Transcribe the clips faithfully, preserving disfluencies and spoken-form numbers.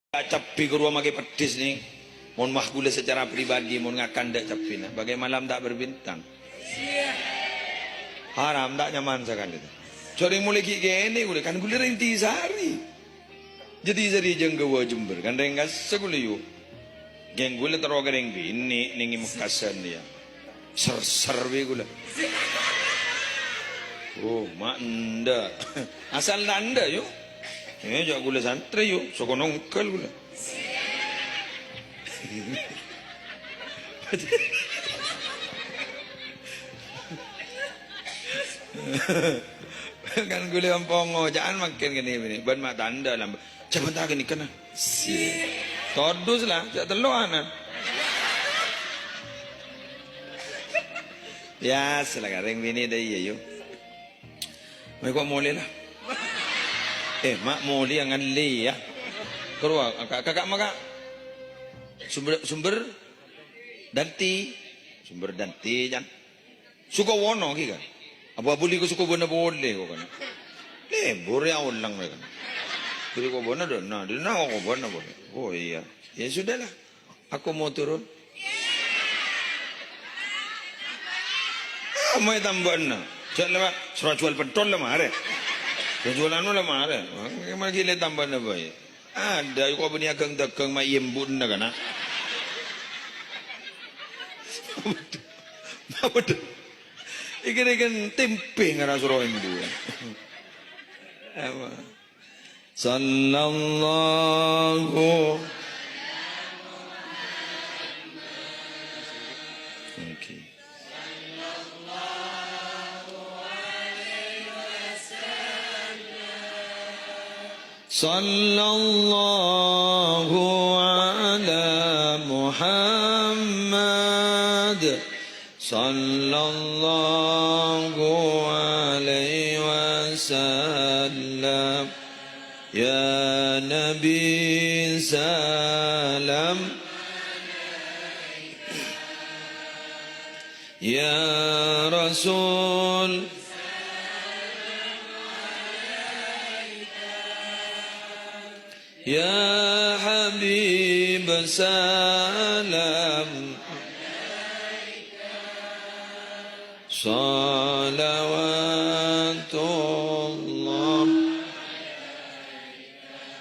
Cabbhi ka rowa make peddhis, nèng. Mon wah ghulâ secara pribadi, mon ngakan dâ' cabbhina, bagai malam tak berbintang. Haram, ta' nyaman sakalè. Jhâ' rèng molè ghi' kènè' ghulâ, kan ghulâ rèng Tisari. Jhâ' Tisari jhâ' ghâbây Jember, kan rèng kassa ghulâ, yu. Gheng ghulâ terro ka rèng binè' nèng è Mekkasân, yâ. Ser-ser bi' ghulâ. Oh, ma' endâ'. Asal ta' endâ', yu. Eh, jhâ' ghulâ santrè, yu. Soko nongghâl ghulâ. Kan ghulâ ampon ngoca'an makkèn kènè' binè'. Bân ma' tandhâ lambâ'. Jhâ' bânta ghânèka, na. Si. Todus la, jhâ' tello ana. Biyasa la, ka rèng binè' dâ' iyâ, yu. Mayu ko' molè la. Eh, ma' molè ya ngalli ya. Ka rowa, ka-, ka-, ka-, maka. Sumber, sumber Danti. Sumber Danti, Jan. Sukowono ghi, kan. Apa buli ko Sukobana polè ko, kan. Lèbur ya olèng, kan. Buli Sukobana dâ' na, dâ' na Sukobana polè. Oh, iya. Ya sudahlah. Aku mau turun. Ah, mayu tambâna. Jhâ' la, soro juwâl pentol la marè. Soro juwâl anu la marè. Mayu ghi' lè tambâna bhâi. Adâ, ko' bânnè aghâng dâghâng ma' embu'na kana. Iki rèken tempè ngara soro embu'. Apa? Sallallahu. Oke. Sallallahu ala Muhammad. Sallallahu alaihi wasallam. Ya Nabi, salam. Ya Rasul. Ya Habib, salam. Salawatullah.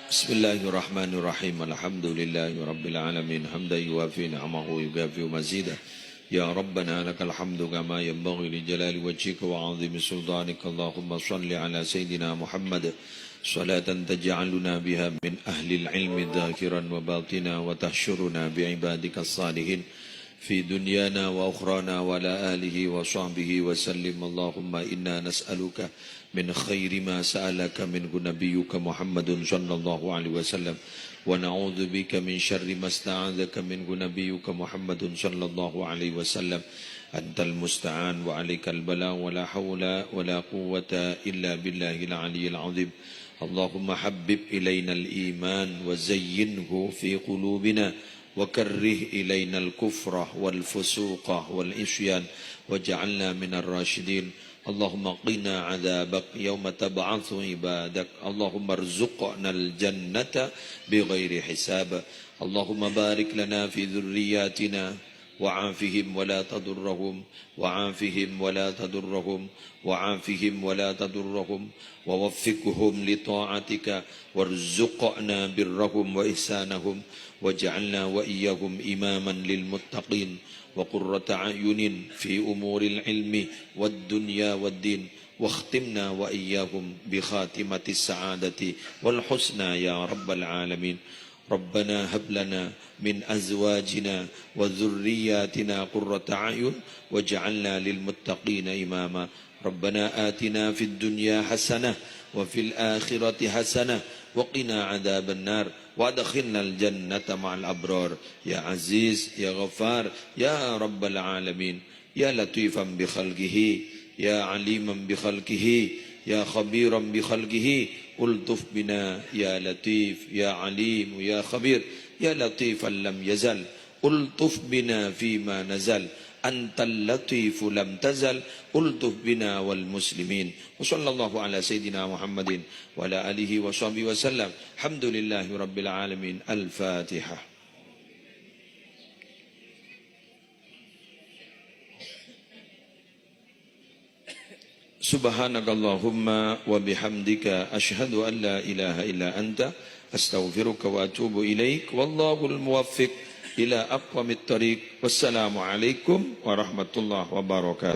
Bismillahirrahmanirrahim. Alhamdulillahi rabbil alamin. Hamdan yuwafi ni'amahu wa yukafi'u mazidah. Ya Rabbana, lakal hamdu kama yanbaghi li jalali wajhika wa 'azimi sultanika. Allahumma shalli ala Sayyidina Muhammad, salatan taj'aluna biha min ahlil ilmi dhahiran wa batina, wa tahsyuruna bi ibadika salihin fi dunyana wa ukhrana, wa ala alihi wa sahbihi wa sallim. Allahumma inna nas'aluka min khairi ma sa'alaka minhu nabiyyuka Muhammadun sallallahu alaihi wasallam, wa na'udzubika min syarri masta'adzaka minhu nabiyyuka Muhammadun sallallahu alaihi wasallam. Antal musta'an wa alaikal balagh, wa la haula wa la quwwata illa billahil aliyyil azim. Allahumma habbib ilainal iman wa zayyinhu fi qulubina, wa karrih ilainal kufra wal fusuqa wal isyan, waj'alna minar rasyidin. Allahumma qina adzabak yauma tab'atsu ibadak. Allahumma rzuqnal jannata bighairi hisab. Allahumma barik lana fi dzurriyyatina wa 'afihim wa la tadurrahum, wa 'afihim wa la tadurrahum, wa 'afihim wa la tadurrahum, wa waffiqhum li ta'atika, warzuqna birrahum wa ihsanahum, waj'alna wa iyyahum imaman lil muttaqin, wa qurrata a'yunin fi umuril ilmi wad dunya wad din, wakhtimna wa iyyahum bi khatimatis sa'adati wal husna ya rabbal alamin. Rabbana hab lana min azwajina wa dzurriyyatina qurrata a'yun waj'alna lil muttaqina imama. Rabbana atina fid dunya hasanah wa fil akhirati hasanah wa qina adzabannar wa adkhilnal jannata ma'al abrar. Ya Aziz, ya Ghaffar, ya Rabbal alamin. Ya Latifan bi khalqihi, ya Aliman bi khalqihi, ya Khabiran bi khalqihi, ultuf bina, ya Latif, ya Alim, ya Khabir, ya Latifan lam yazal, ultuf bina fima nazal, أنت اللطيف لم تزل ألطف بنا والمسلمين. وصلى الله على سيدنا محمد وعلى آله وصحبه وسلم. الحمد لله رب العالمين. الفاتحة. سبحانك اللهم وبحمدك، أشهد أن لا إله إلا أنت، أستغفرك وأتوب إليك. والله الموفق إلى أقوم الطريق. والسلام عليكم ورحمة الله وبركاته.